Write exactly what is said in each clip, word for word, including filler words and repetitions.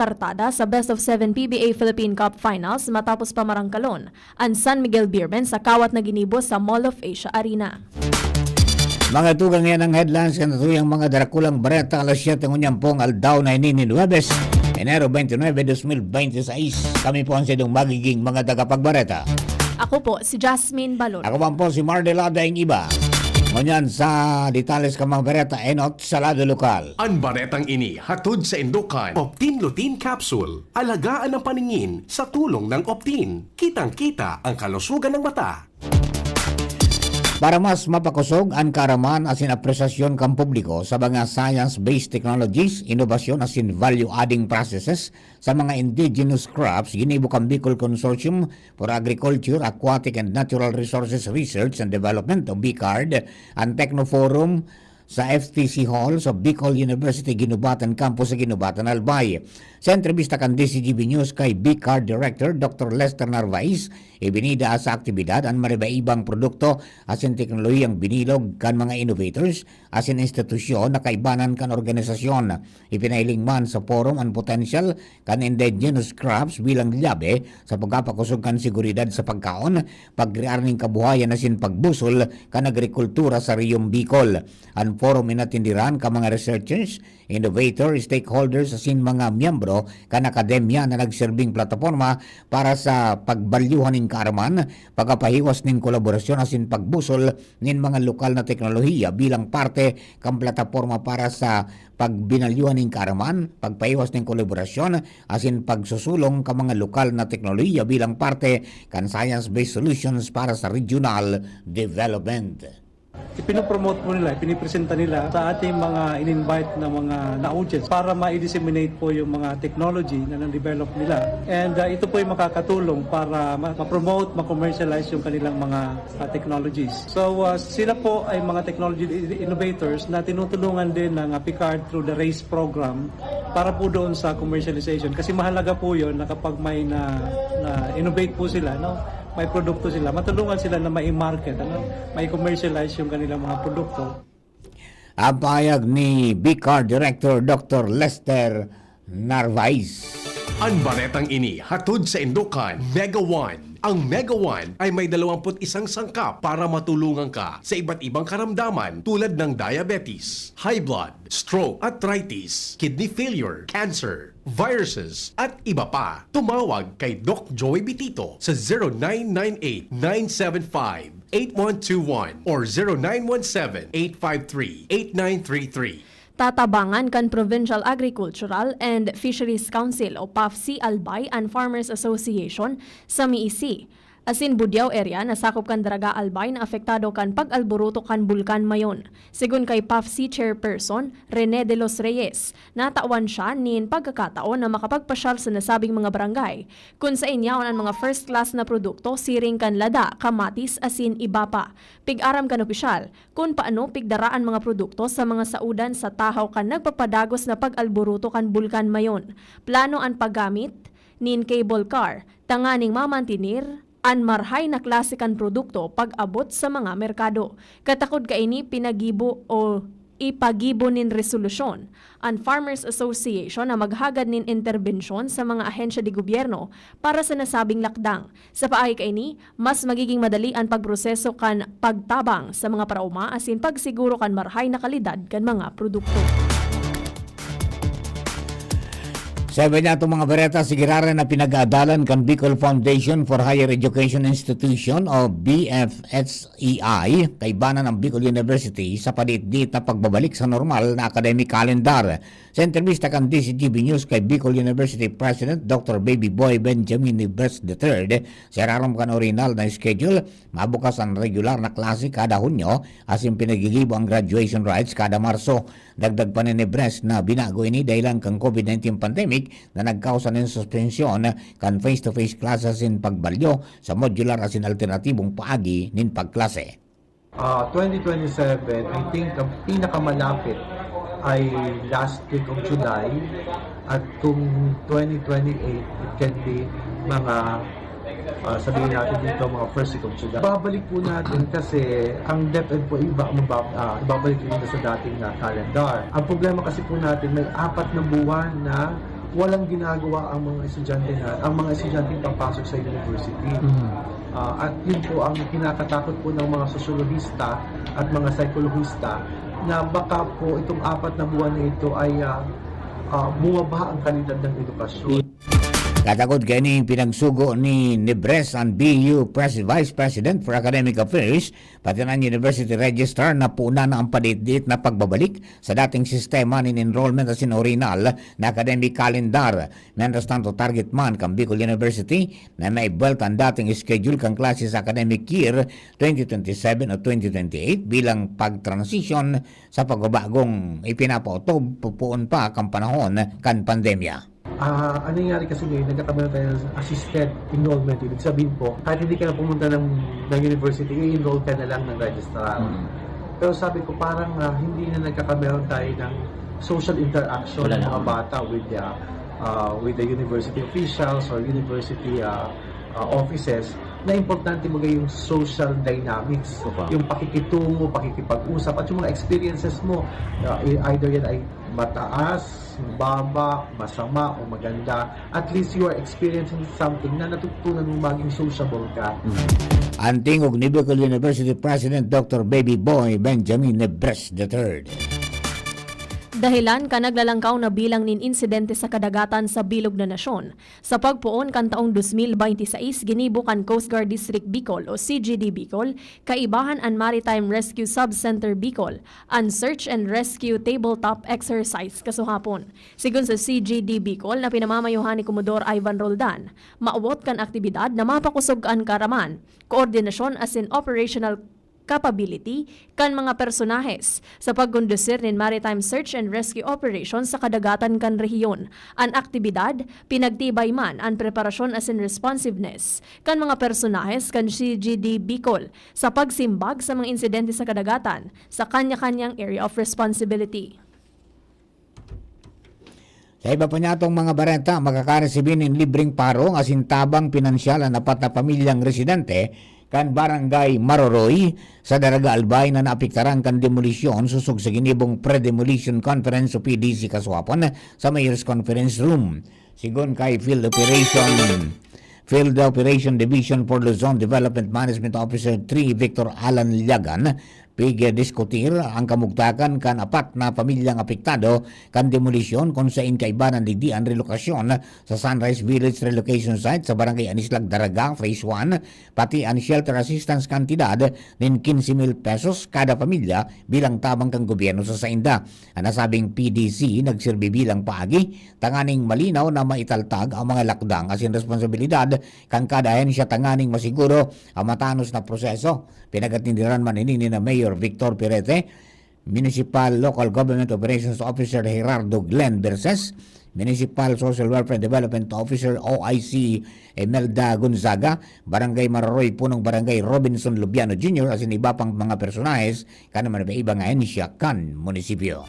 kartada sa Best of Seven P B A Philippine Cup Finals matapos pamarangkalon an San Miguel Beermen sa kawat na ginibo sa Mall of Asia Arena. Mga tugang, yan ang headlines kan tuyang mga darakulang bareta alas siyete ngunyan pong aldaw na ini nin Huwebes, Enero twenty-nine, twenty twenty-six. Kami po ang sidong magiging mga tagapagbareta. Ako po si Jasmine Balon. Ako man po si Marnel Adaing Iba. Ngunyan sa detalles kan mga bareta, enot sa lado lokal. An baretang ini hatod sa indukan Optin Lutein Capsule. Alagaan ang paningin sa tulong ng Optin. Kitang-kita ang kalusugan ng mata. Para mas mapakosog an kaaraman asin apresasyon kan publiko sa mga science-based technologies, inobasyon asin value-adding processes sa mga indigenous crops, ginibo kan Bicol Consortium for Agriculture, Aquatic and Natural Resources Research and Development o BICARD, an Technoforum sa F T C Hall sa Bicol University Guinobatan Campus sa Guinobatan, Albay. Sa entrebista kan D Z G B News kay BICARD Director Doctor Lester Narvaez, ibinida sa aktibidad an mariba-ibang produkto asin teknolohiyang binilog kan mga innovators asin institusyon na kaibanan kan organisasyon. Ipinahiling man sa forum an potensyal kan indigenous crops bilang lyabe sa pagpapakosog kan seguridad sa pagkaon, pagkrear nin kabuhayan asin pagbusol kan agrikultura sa Reyong Bicol. An forum inatenderan kan mga researchers, innovator, stakeholders asin mga miyembro kan akademya na nagserbing plataporma para sa pagbalyuhan nin kaaraman, pagpapahiwas nin kolaborasyon asin pagbusol nin mga lokal na teknolohiya bilang parte kan plataporma para sa pagbinalyuhan nin kaaraman, pagpahiwas nin kolaborasyon, asin pagsusulong kan mga lokal na teknolohiya bilang parte kan science-based solutions para sa regional development. Ipinopromote po nila, ipinipresenta nila sa ating mga in-invite na mga na-audience para ma-disseminate po yung mga technology na na-develop nila. And, ah, ito po yung makakatulong para ma-, ma-promote, ma-commercialize yung kanilang mga, ah, technologies. So, ah, sila po ay mga technology i-, innovators na tinutulungan din ng, ah, BICARD through the RAISE program para po doon sa commercialization. Kasi mahalaga po yun na kapag may na, na-innovate po sila, no? May produkto sila, matulungan sila na mai-market, ano? Mai-commercialize yung kanilang mga produkto. Ang pahayag ni BICARD Director Doctor Lester Narvaez. An baretang ini hatod sa indukan Mega One. Ang Mega One ay may dalawampu't isang sangkap para matulungan ka sa iba't ibang karamdaman tulad ng diabetes, high blood, stroke, arthritis, kidney failure, cancer, viruses, at iba pa. Tumawag kay Doc Joey Bitito sa zero nine nine eight, nine seven five, eight one two one or zero nine one seven, eight five three, eight nine three three. Tatabangan kan Provincial Agricultural and Fisheries Council o PAFC Albay an Farmers Association sa Miisi asin Budiao area na sakop kan Daraga Albay na apektado kan pag-alboroto kan Bulkan Mayon. Segun kay PAFC Chairperson Rene de los Reyes, natawan siya nin pagkakataon na makapagpasyal sa nasabing mga barangay, kun saen yaon an mga first class na produkto siring kan lada, kamatis asin iba pa. Pig-aram kan opisyal kun paano pigdara an mga produkto sa mga saodan sa tahaw kan nagpapadagos na pag-alboroto kan Bulkan Mayon. Plano an paggamit nin cable car tanganing mamantener an marhay na klase kan produkto pag-abot sa mga merkado. Katakod kaini pinagibo o ipagibo nin resolusyon an Farmers Association na maghagad nin interbensyon sa mga ahensya de gobyerno para sa nasabing lakdang. Sa paagi kaini, mas magiging madali an pagproseso kan pagtabang sa mga paraoma asin pagsiguro kan marhay na kalidad kan mga produkto. Sa iba niya itong mga bareta, sigiraran na pinag-aadalan kan Bicol Foundation for Higher Education Institution o B F S E I, kaibanan ang Bicol University sa paditdit na pagbabalik sa normal na academic calendar. Sa entrebista kan D Z G B News kay Bicol University President Doctor Baby Boy Benjamin Nibres the third, sa irarom kan orihinal na schedule, mabukas an regular na klase kada Hunyo, asin pinagigibo ang graduation rites kada Marso. Dagdag pa ni Nibres na binago ini dahelan kan COVID nineteen pandemic na nagkausa nin suspensyon kan face-to-face classes asin pagbalyo sa modular asin alternatibong paagi nin pagklase. Ah, twenty twenty-seven, I think ang pinakamalapit ay last week of July, at kung twenty twenty-eight, it can be mga, ah, sabihin natin dito, mga first week of July. Babalik po natin kasi ang DepEd po iba, mabab-, ah, ibabalik nila sa dating na calendar. Ang problema kasi po natin, may apat na buwan na Walang ginagawa ang mga estudyante na, ang mga estudyante papasok sa university. Ah, at yun po ang kinakatakot po ng mga sosyologista at mga psychologista na baka po itong apat na buwan na ito ay, ah, ah, bumaba ang kalidad ng edukasyon. Katakod kaini pinagsugo ni Nibres, an B U Pres-, Vice President for Academic Affairs, pati na an University Registrar, na puna na ang padiit-diit na pagbabalik sa dating sistema nin enrollment asin orihinal na academic calendar. Mientras tanto, target man kan Bicol University na maibwelta an dating schedule kan klase sa academic year twenty twenty-seven o twenty twenty-eight bilang pag-transition sa pagbabagong ipinapaotob poon pa kan panahon kan pandemya. Ah, ang nangyayari kasi ngayon, nagkakameron tayo ng assisted enrollment. Ibig sabihin po, kahit hindi ka na pumunta ng, ng university, i-enroll ka na lang ng registrar. Pero sabi ko, parang ah, hindi na nagkakameron tayo ng social interaction Wala ng na. Mga bata with the, ah, with the university officials or university ah, ah, offices, na importante magay yung social dynamics, Opa. Yung pakikitungo, pakikipag-usap, at yung mga experiences mo, ah, i- either yan ay mataas, mababa, masama o maganda, at least you are experiencing something na natutunan mo maging sociable ka. An tingog ni Bicol University President Doctor Baby Boy Benjamin Nibres the third. Dahelan kan naglalangkaw na bilang nin insidente sa kadagatan sa bilog na nasyon, sa pagpoon kan taong dos mil baynte sais, ginibo kan Coast Guard District Bicol o C G D Bicol, kaibahan an Maritime Rescue Sub-Center Bicol, an search and rescue tabletop exercise kasuhapon. Sigon sa C G D Bicol na pinamamayohan ni Commodore Ivan Roldan, maawot kan aktibidad na mapakosog kan kaaraman, koordinasyon asin operational capability kan mga personahes sa pagkondusir nin maritime search and rescue operation sa kadagatan kan rehiyon. An aktibidad, pinagtibay man an preparasyon asin responsiveness kan mga personahes kan C G D Bicol sa pagsimbag sa mga insidente sa kadagatan sa kanya-kanyang area of responsibility. Sa iba pa niyatong mga bareta, makakaresibi nin libreng paro asin tabang pinansyal an apat na pamilyang residente kan Barangay Maroroy sa Daraga Albay na naapektaran kan demolisyon sosog sa ginibong Pre-Demolition Conference o P D C kasuhapon sa Mayor's Conference Room. Sigon kay Field Operation Field Operation Division for Luzon Development Management Officer three Victor Alan Liagan, pigdiskutir ang kamugtakan kan apat na pamilyang apektado kan demolisyon, kun sain kaiba na digdi an relokasyon sa Sunrise Village Relocation Site sa Barangay Anislag, Daraga, Phase one, pati an shelter assistance kantidad nin quince mil pesos kada pamilya bilang tabang kan gobyerno sa sainda. An nasabing P D C nagsirbi bilang paagi tanganing malinaw na maitaltag ang mga lakdang asin responsibilidad kan kada ahensya tanganing masiguro ang matanos na proseso. Pinagatindiran man ini ni na Mayor Victor Pirete, Municipal Local Government Operations Officer Gerardo Glenn Berses, Municipal Social Welfare Development Officer O I C Imelda Gonzaga, Barangay Mararoy Punong Barangay Robinson Lubiano Junior asin iba pang mga personahes kan mga iba nga ahensya kan munisipyo.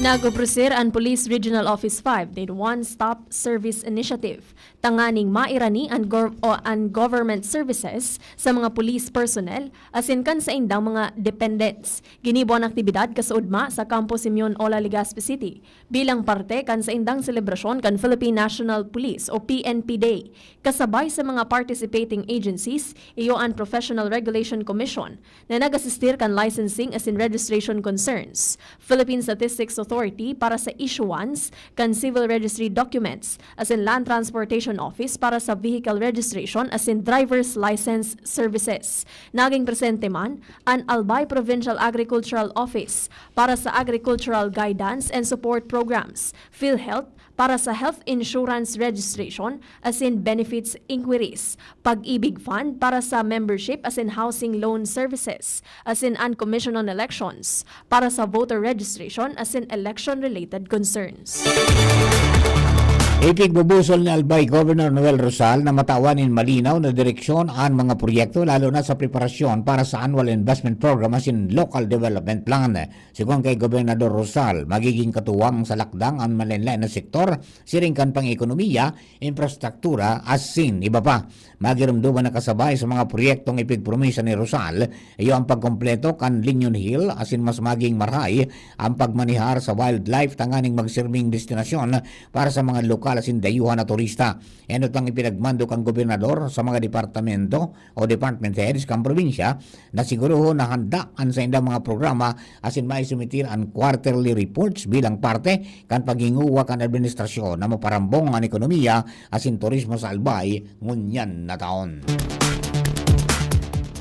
Nag-obrosir an Police Regional Office five nin One Stop Service Initiative tanganing mairani an, gov- o an government services sa mga police personnel asin kan saindang mga dependents. Ginibo an aktibidad kasaudma sa Campo Simeon Ola, Legazpi City, bilang parte kan saindang selebrasyon kan Philippine National Police o P N P Day, kasabay sa mga participating agencies, iyo an Professional Regulation Commission, na nag-asistir kan licensing asin registration concerns, Philippine Statistics Authority para sa issuance kan civil registry documents, asin Land Transportation Office para sa vehicle registration asin driver's license services. Naging presente man an Albay Provincial Agricultural Office para sa agricultural guidance and support programs, PhilHealth para sa health insurance registration asin benefits inquiries, Pag-ibig Fund para sa membership asin housing loan services, asin an Commission on Elections para sa voter registration asin election-related concerns. Ipigbubusol ni Albay Governor Noel Rosal na matawan nin malinaw na direksyon an mga proyekto, lalo na sa preparasyon para sa Annual Investment Program asin Local Development Plan. Sigon kay Gobernador Rosal, magiging katuwang sa lakdang an malaen-laen na sektor, siring kan pang-ekonomiya, infrastruktura, asin iba pa. Magiromdoman na kasabay sa mga proyektong ipigpromisa ni Rosal, iyo ang pagkompleto kan Linyon Hill asin mas maging marahay ang pagmanihar sa wildlife tanganing magsirbing destinasyon para sa mga lokal asin dayuhan na turista. Enot ang ipinagmando kan gobernador sa mga departamento o department heads kan probinsya na sigurohon na handa an saindang mga programa asin maisumitir an quarterly reports bilang parte kan paghinguwa kan administrasyon na maparambong an ekonomiya asin turismo sa Albay ngunyan na taon.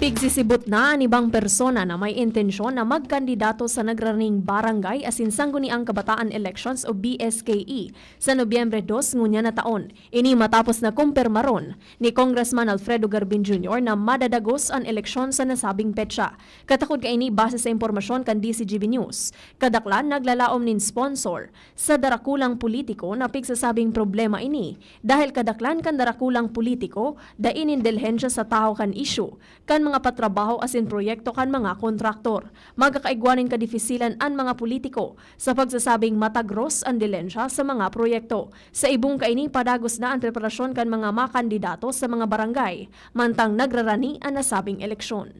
Pigsisibot na an ibang persona na may intensyon na magkandidato sa nagraraning barangay asin sangguniang kabataan elections o B S K E sa Nobyembre dos ngunyan na taon. Ini matapos na kumpirmaron ni Congressman Alfredo Garbin Junior na madadagos an eleksyon sa nasabing petsa. Katakod kaini base sa impormasyon kan D C G B News. Kadaklan naglalaom nin sponsor sa darakulang politiko na pigsasabing problema ini, dahil kadaklan kan darakulang politiko dai nin dilihensya sa tahaw kan isyu, kan mga patrabaho asin proyekto kan mga kontraktor. Magkakaigwa nin kadifisilan an mga politiko sa pagsasabing matagros an dilihensya sa mga proyekto. Sa ibong kaini, padagos na an preparasyon kan mga makandidato sa mga barangay, mantang nagrarani an nasabing eleksyon.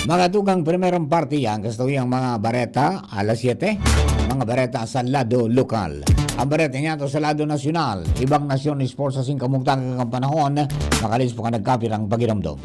Mga tugang, primerong parte yan, kasto yung mga bareta, alas siyete, mga bareta sa lado lokal. Ang bareta niya to sa lado nasyonal, ibang nasyon, sports sa singkamugtang kang panahon, makalis po ka nagkapirang pagiromdom.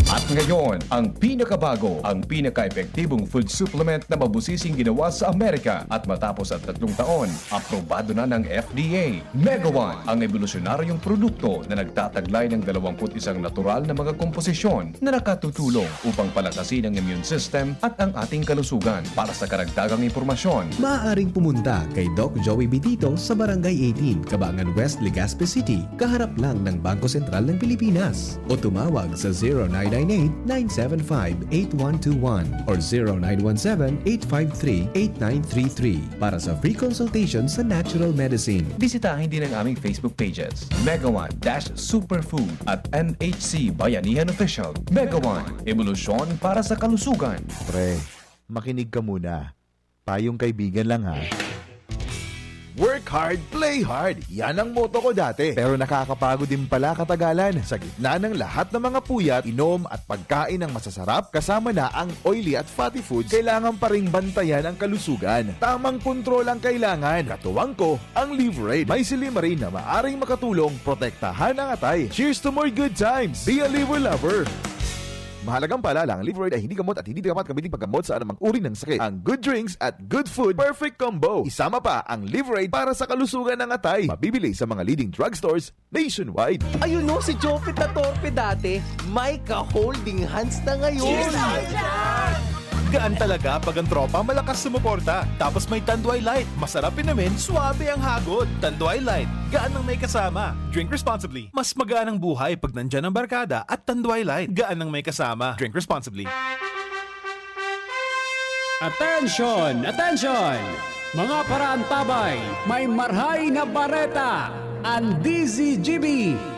At ngayon, ang pinakabago, ang pinaka-epektibong food supplement na mabusising ginawa sa Amerika at matapos ang tatlong taon, aprobado na ng F D A. Megawan, ang ebolusyonaryong produkto na nagtataglay ng dalawampu't isang natural na mga komposisyon na nakatutulong upang palakasin ang immune system at ang ating kalusugan. Para sa karagdagang impormasyon, Maaaring pumunta kay Doc Joey Bitito sa Barangay eighteen, Cabangan West, Legazpi City, kaharap lang ng Bangko Sentral ng Pilipinas. O tumawag sa zero nine nine eight, nine seven five, eight one two one or zero nine one seven, eight five three, eight nine three three para sa free consultation sa natural medicine. Bisitahin din ang aming Facebook pages, Megawan dash Superfood at M H C Bayanihan Official. Megawan, ebolusyon para sa kalusugan. Pre, makinig ka muna. Payong kaibigan lang ha. Work hard, play hard. Yan ang motto ko dati. Pero nakakapagod din pala katagalan. Sa gitna ng lahat ng mga puyat, inom at pagkain ng masasarap, kasama na ang oily at fatty foods, kailangan pa ring bantayan ang kalusugan. Tamang kontrol ang kailangan. Katuwang ko, ang Liverade. May silymarin na maaring makatulong protektahan ang atay. Cheers to more good times! Be a Liver Lover! Mahalagang paalala, ang Liverade ay hindi gamot at hindi dapat gamitin paggamot sa anumang uri ng sakit. Ang good drinks at good food, perfect combo. Isama pa ang Liverade para sa kalusugan ng atay. Mabibili sa mga leading drugstores nationwide. Ayun no, si Jopit na torpe dati, may ka-holding hands na ngayon. Gaan talaga pag ang tropa malakas sumuporta. Tapos may Tanduay Light. Masarap inumin, suabe ang hagod. Tanduay Light. Gaan ng may kasama. Drink responsibly. Mas magaan ang buhay pag nandyan ang barkada at Tanduay Light. Gaan ng may kasama. Drink responsibly. Attention! Attention! Mga paraantabay, may marhay na bareta! Ang D Z G B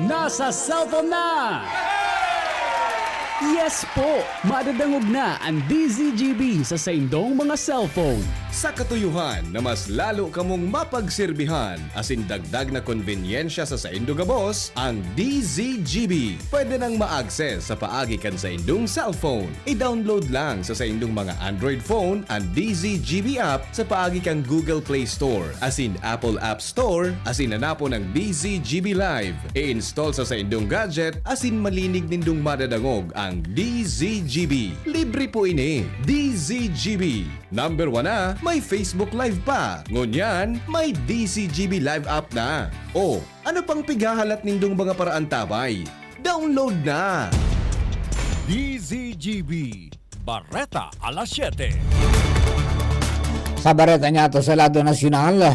nasa cellphone na! Yes po! Madadangog na ang D Z G B sa saindong mga cellphone. Sa katuyuhan na mas lalo kamong mapagserbihan asin dagdag na konbenyensya sa saindo gabos, ang D Z G B pwede nang ma-access sa paagi kan saindong cellphone. I-download lang sa saindong mga Android phone ang D Z G B app sa paagi kan Google Play Store asin Apple App Store asin hanapon ang D Z G B Live. I-install sa saindong gadget asin malinig nindong madadangog ang D Z G B. Libre po ini. D Z G B. Number one na, may Facebook Live pa. Ngunyan, may D Z G B Live app na. O, ano pang pighahalat nindong mga paraantabay? Download na! D Z G B, Bareta alas siyete. Sa bareta niya to sa lado nasyonal,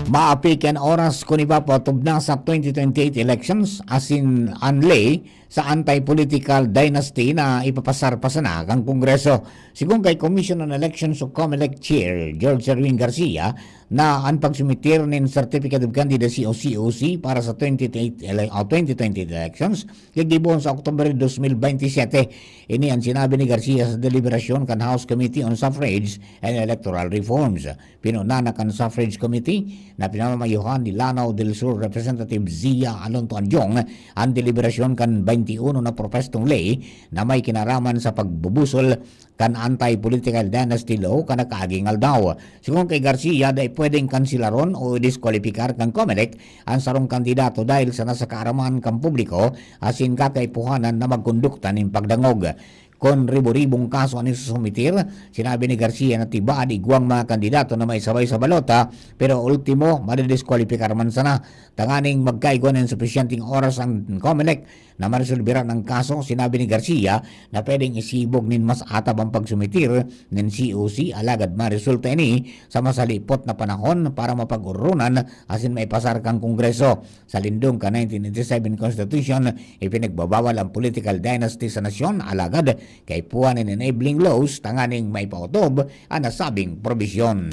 maapik an oras kun ipapatubna sa twenty twenty-eight elections, asin an ley sa anti-political dynasty na ipapasar pa sana kan Kongreso. Sigon kay Commission on Elections o COMELEC Chair George Erwin Garcia, na an pagsumitir nin Certificate of Candidacy o C O C para sa twenty twenty ele-, o twenty twenty elections gigibohon sa Oktubre dos mil bente y sete. Ini an sinabi ni Garcia sa deliberasyon kan House Committee on Suffrage and Electoral Reforms. Pinuna na kan Suffrage Committee na pinamamayohan ni Lanao del Sur Representative Zia Alonto Anjong an deliberasyon kan twenty-one na propestong ley na may kinaraman sa pagbubusol kan anti-political dynasty law kan nakaaging aldaw. Sigon kay Garcia, dai pwedeng kansilaron o idiskwalipikar kan COMELEC an sarong kandidato dahil sana sa kaaraman kan publiko asin kakaipuhanan na magkondukta nin pagdangog. Kun ribo-ribong kaso an isusumitir, sinabi ni Garcia na tibaad igwang mga kandidato na maisabay sa balota, pero ultimo, madidiskwalipikar man sana. Tanganing magkaigwa nin supisyenteng oras ang COMELEC na maresolberan ang kaso, sinabi ni Garcia na pwedeng isibog nin mas atab ang pagsumitir nin C O C, alagad maresulta ini sa masalipot na panahon para mapag-ororonan asin maipasar kan Kongreso. Sa lindong kan nineteen eighty-seven Constitution, ipinagbabawal ang political dynasty sa nasyon, alagad kaipuhan nin enabling laws tanganing maipaotob an nasabing probisyon.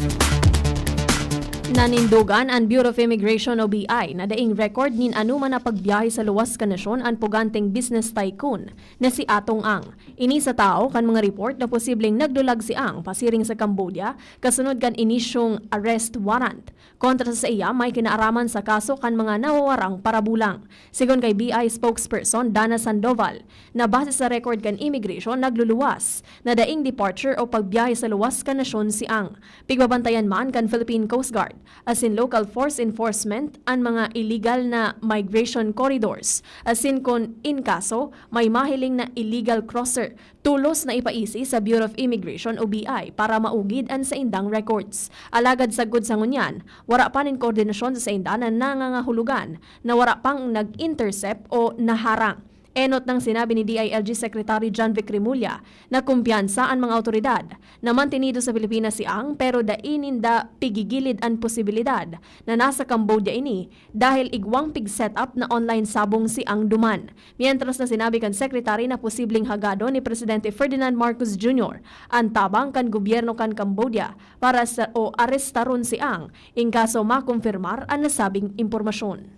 Nanindogan an Bureau of Immigration o B I na daing record nin anoman na pagbiyahe sa luwas kan nasyon an puganteng business tycoon na si Atong Ang. Ini sa tao kan mga report na posibleng nagdulag si Ang pasiring sa Cambodia kasunod kan inisyong arrest warrant. Kontra sa saiya, may kinaaraman sa kaso kan mga nawawarang parabulang. Sigon kay B I spokesperson Dana Sandoval, na base sa record kan immigration, nagluluwas na daing departure o pagbiyahe sa luwas kan nasyon si Ang. Pigbabantayan man kan Philippine Coast Guard asin local force enforcement an mga illegal na migration corridors, asin kun in kaso may mahiling na illegal crosser, tolos na ipaisi sa Bureau of Immigration o B I para maugid an saindang records. Alagad sagkod sa ngunyan, wara pa nin koordinasyon sa sainda na nangangahulugan na wara pang nag-intercept o naharang. Enot nang sinabi ni D I L G Secretary John Vic Remulla na kumpiyansa an mga awtoridad na mantinido sa Pilipinas si Ang, pero dai ninda pigigilid an posibilidad na nasa Cambodia ini dahil igwang pig-set up na online sabong si Ang duman. Mientras na sinabi kan Secretary na posibleng hagadon ni Presidente Ferdinand Marcos Junior an tabang kan gobyerno kan Cambodia para sa o arestaron si Ang, in kaso makumpirmar an nasabing impormasyon.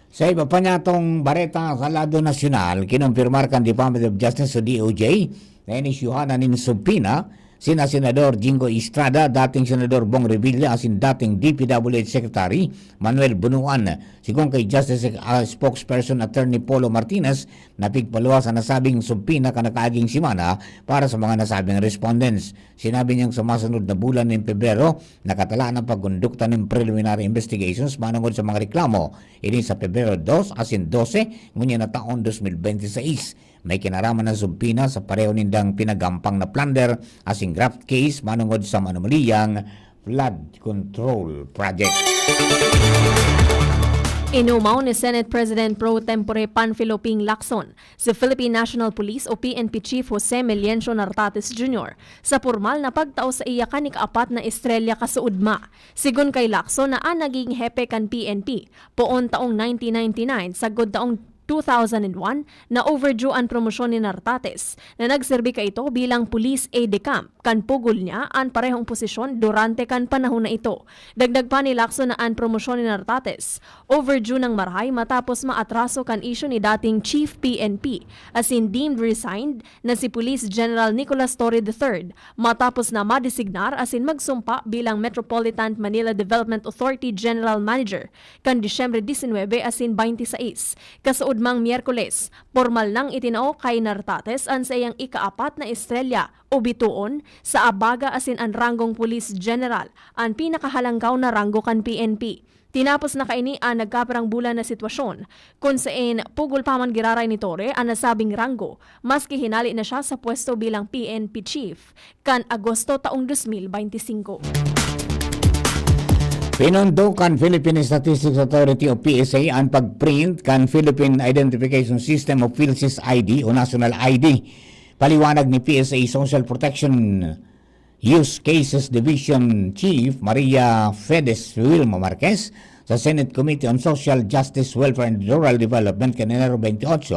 Sa iba pa niyatong bareta sa lado nasyonal, kinumpirmar kan Department of Justice o D O J na inisyuhan na nin subpoena sina Senador Jingo Estrada, dating Senador Bong Revilla, asin dating D P W H Secretary Manuel Bunuan. Sigon kay Justice, ah, spokesperson Attorney Polo Martinez, na pigpaluwas an nasabing subpoena kan nakaaging semana para sa mga nasabing respondents. Sinabi niyang sa masunod na bulan nin Pebrero, nakatalaan ang pagkondukta nin preliminary investigations manungod sa mga reklamo. Ini sa Pebrero dos asin dose, ngunyan na taon dos mil bente seis. May kinaraman na subpoena sa pareho nindang pinagampang na plunder asin graft case manungod sa manomaliyang flood control project. Inumaw ni Senate President pro tempore Panfilo Ping Lacson si Philippine National Police o P N P Chief Jose Melencio Nartates Junior sa pormal na pagtao saiya kan ikaapat na estrelya kasuodma. Sigon kay Lacson na an naging hepe kan P N P poon taong nineteen ninety-nine sagkod taong two thousand and one na overdue an promosyon ni Nartates, na nagserbi kaito bilang police aide-de-camp kan pugol niya an parehong posisyon durante kan panahon na ito. Dagdag pa ni Lacson na an promosyon ni Nartates overdue nang marahay matapos maatraso kan isyu ni dating Chief P N P, asin deemed resigned, na si Police General Nicolas Torre the third, matapos na madesignar asin magsumpa bilang Metropolitan Manila Development Authority General Manager kan Disyembre disinwebe asin baynte sais. Kasuodmang Miyerkules, pormal nang itinao kay Nartates an saiyang ikaapat na estrelya o bitoon sa abaga asin an ranggong Police General, an pinakahalangkaw na ranggo kan P N P. Tinapos na kaini an nagkapirang bulan na sitwasyon, kun saen pugol pa man giraray ni Torre an nasabing ranggo, maski hinali na siya sa pwesto bilang P N P Chief kan Agosto taong dos mil baynte singko. Pinundo kan Philippine Statistics Authority o P S A an pag-print kan Philippine Identification System o PhilSys I D o National I D. Paliwanag ni P S A Social Protection Use Cases Division Chief Maria Fedes Wilma Marquez sa Senate Committee on Social Justice, Welfare and Rural Development kan Enero twenty-eight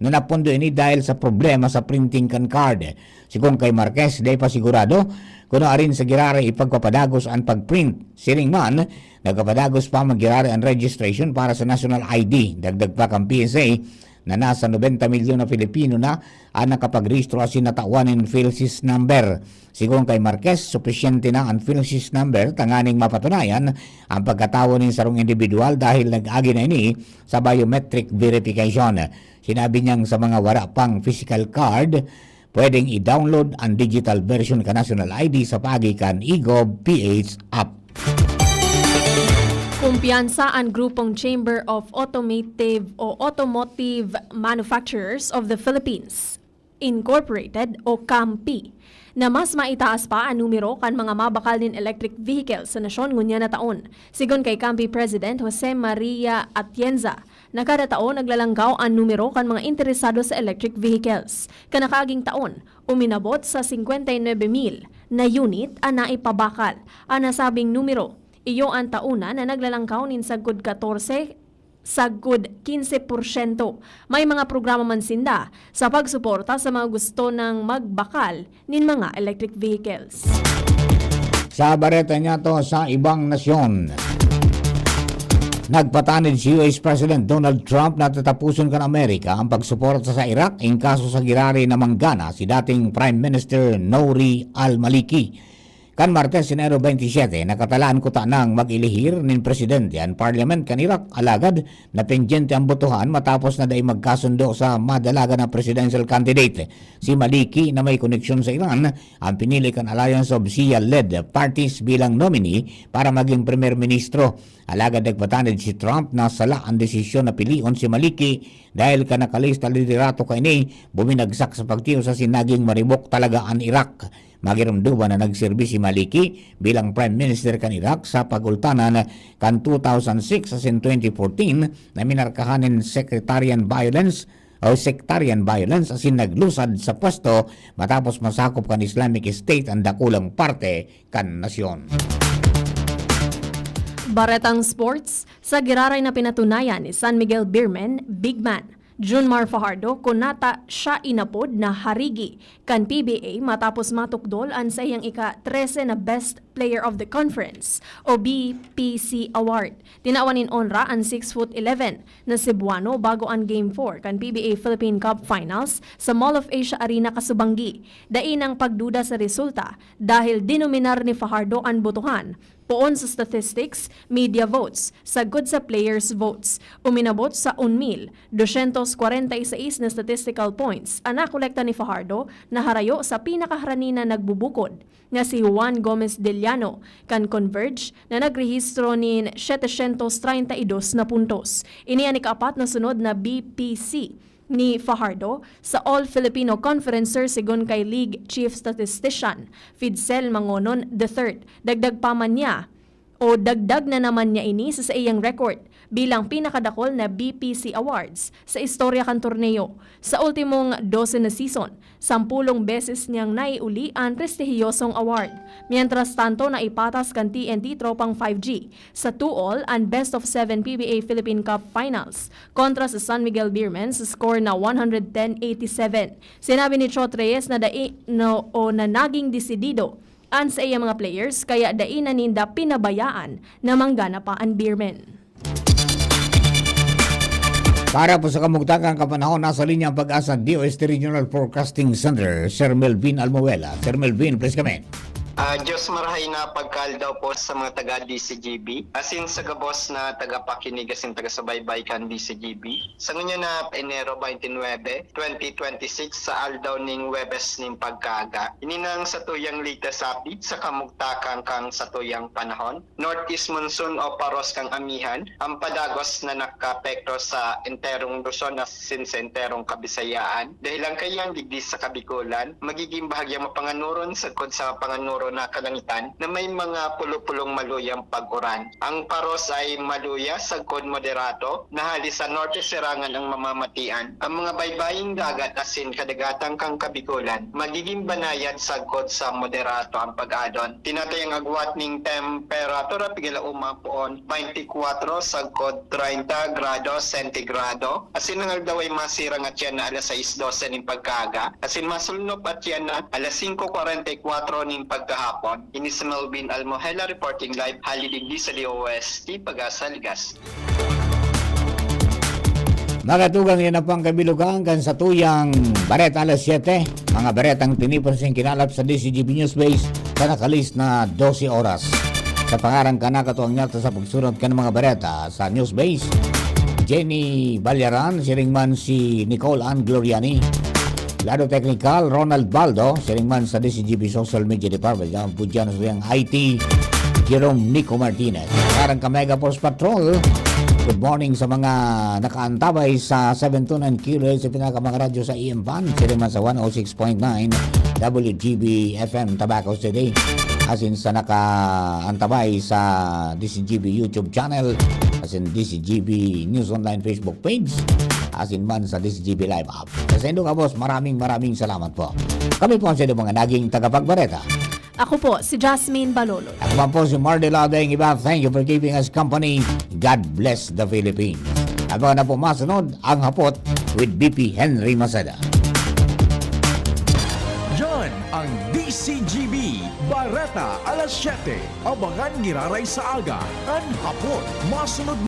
na napundo ini dahil sa problema sa printing kan card. Sigon kay Marquez, dai pa sigurado kuno arin sa giraray ipagpapadagos an pagprint. Siring man, nagpapadagos pa man giraray an registration para sa national I D. Dagdag pa kan P S A na nasa nobenta milyon na Filipino na an nakapagrehistro asin natawan nin PhilSys number. Sigon kay Marquez, supisyente na an PhilSys number tanganing mapatunayan ang pagkatawo nin sarong individual dahil nag-agi na ini sa biometric verification. Sinabi niyang sa mga wala pang physical card, pwedeng i-download ang digital version kan National I D sa paagi kan eGov P H app. Kumpiyansa an grupong Chamber of Automotive o Automotive Manufacturers of the Philippines Incorporated o CAMPI na mas maitaas pa an numero kan mga mabakal nin electric vehicle sa nasyon ngunyan na taon. Sigon kay CAMPI President Jose Maria Atienza, na kada taon naglalangkaw an numero kan mga interesado sa electric vehicles. Kan nakaaging taon, uminabot sa singkwenta y nuebe mil na unit an naipabakal. An nasabing numero, iyo an tauna na naglalangkaw nin sagkod katorse, sagkod kinse porsyento. May mga programa man sinda sa pagsuporta sa mga gusto nang magbakal nin mga electric vehicles. Sa bareta niya to sa ibang nasyon. Nagpatanid si U S President Donald Trump na tatapuson kan Amerika ang pagsuporta sa Iraq in kaso sa giraray na manggana si dating Prime Minister Nouri al-Maliki. Kan Martes, Enero twenty-seven, nakatalaan kuta nang mag-elehir nin presidente an parliament kan Iraq, alagad napendyente ang botohan matapos na dai magkasundo sa madalagan na presidential candidate. Si Maliki, na may koneksyon sa Iran, ang pinili kan Alliance of Shia-led parties bilang nominee para maging Premyer Ministro. Alagad nagpatanid si Trump na sala an desisyon na pilion si Maliki dahil kan nakalista liderato kaini buminagsak sa pagtios asin naging maribok talaga an Iraq. Magiromdoman na nagserbi si Maliki bilang Prime Minister kan Iraq sa pagultanan kan two thousand six asin twenty fourteen na minarkahan nin sectarian violence o sectarian violence asin naglusad sa pwesto matapos masakop kan Islamic State ang dakulang parte kan nasyon. Baretang sports, sa giraray na pinatunayan ni San Miguel Beermen, big man, Junmar Fajardo, kunata siya inapod na harigi kan P B A matapos matukdol an saiyang ika-trese na Best Player of the Conference o B P C Award. Tinawan nin onra an six foot eleven na Cebuano bago an Game four kan P B A Philippine Cup Finals sa Mall of Asia Arena, Casubangui. Dai nang pagduda sa resulta dahil dinominar ni Fajardo an botohan poon sa statistics, media votes, sagkod sa players' votes. Uminabot sa un mil dosyentos kwarenta y seis na statistical points an nakolekta ni Fajardo na harayo sa pinakaharani na nagbubukod, nga si Juan Gomez Deliano kan Converge na nagrehistro nin setecientos treinta y dos na puntos. Ini an ikaapat na sunod na B P C ni Fajardo sa All Filipino Conferencer, sigon kay League Chief Statistician Fidsel Mangonon the third. Dagdag pa man niya, o dagdag na naman niya ini sa saiyang record bilang pinakadakol na B P C Awards sa istorya kan torneo. Sa ultimong dose na season, sampulong beses niyang naiuli an prestihiyosong award. Mientras tanto, naipatas kan T N T Tropang five G sa two-all an best of seven P B A Philippine Cup Finals kontra sa San Miguel Beermen sa score na one hundred ten eighty-seven. Sinabi ni Chot Reyes na dai no, o na naging desidido an saiyang mga players kaya dai na ninda pinabayaan na manggana pa an Beermen. Para po sa kamugtakan kapanahon, nasa linya ang PAGASA DOST Regional Forecasting Center, Sir Melvin Almuela. Sir Melvin, please kami. Ah, Diyos marahay na pagkaaldaw po sa mga taga D C G B, asin sa gabos na tagapakinig asin tagasubaybay kan D C G B. Sa ngunyan na Enero twenty-nine, twenty twenty-six, sa aldaw ning Huwebes ning pagkaaga, ini nang satuyang latest update sa kamugtakan kan satuyang panahon. Northeast monsoon o paros kan amihan ang padagos na nakaapekto sa enterong Luzon asin sa enterong Kabisayaan. Dahelan kaiyan digdi sa Kabikolan, magiging bahagyang mapanganuron sagkod sa panganuron na kalangitan na may mga pulo-pulong maluyang pag-uran. Ang paros ay maluya sagkod moderato, na hali sa norte sirangan ang mamamatian. Ang mga baybaying dagat asin kadagatan kan Kabigulan, magigin banayad sagkod sa moderato ang pag-adon. Tinatayang agwat ning temperatura pigala uma poon, twenty-four sagkod treinta grado sentigrado. Asin ang aldaw ay masirang at yan na alas sais dose nin pagkaaga. Asin masulnop at yan na alas singko kwarenta y kwatro nin pagkahapon. Ini si Melvin Almohela reporting live hali digdi sa D O S T Pag-asa Ligas. Mga tugang, yan na po ang kabilugan kan satuyang Bareta alas siyete. Mga baretang tinipon sa kinalap sa D C G B News Base sa nakalihis na dose oras. Sa pangaran kan nakatuang niya sa pagsunod kan mga bareta sa News Base, Jenny Balyaran, siring man si Nicole Ann Gloriani. Lado teknikal, Ronald Baldo, siring man sa D C G B Social Media Department, ang pudyan sa iyang I T, Jerome Nico Martinez. Karang ka Mega Force Patrol, good morning sa mga nakaantabay sa seven two nine Kilohertz, sa pinaka mga radyo sa A M band, siring man sa one oh six point nine W G B F M, Tabaco City. Asin sa nakaantabay sa D C G B YouTube channel, asin D C G B News Online Facebook page, asin man sa D C G B Live app. Sa saindo gabos, maraming, maraming salamat po. Kami po ang saindo mga naging tagapagbareta. Ako po, si Jasmine Balolo. Ako man po si Mardy Ladeng Iba. Thank you for keeping us company. God bless the Philippines. Abangan na po masunod ang Hapot with B P Henry Maceda. Yan ang D C G B Bareta alas siyete. Abangan giraray sa aga, an Hapot. Masunod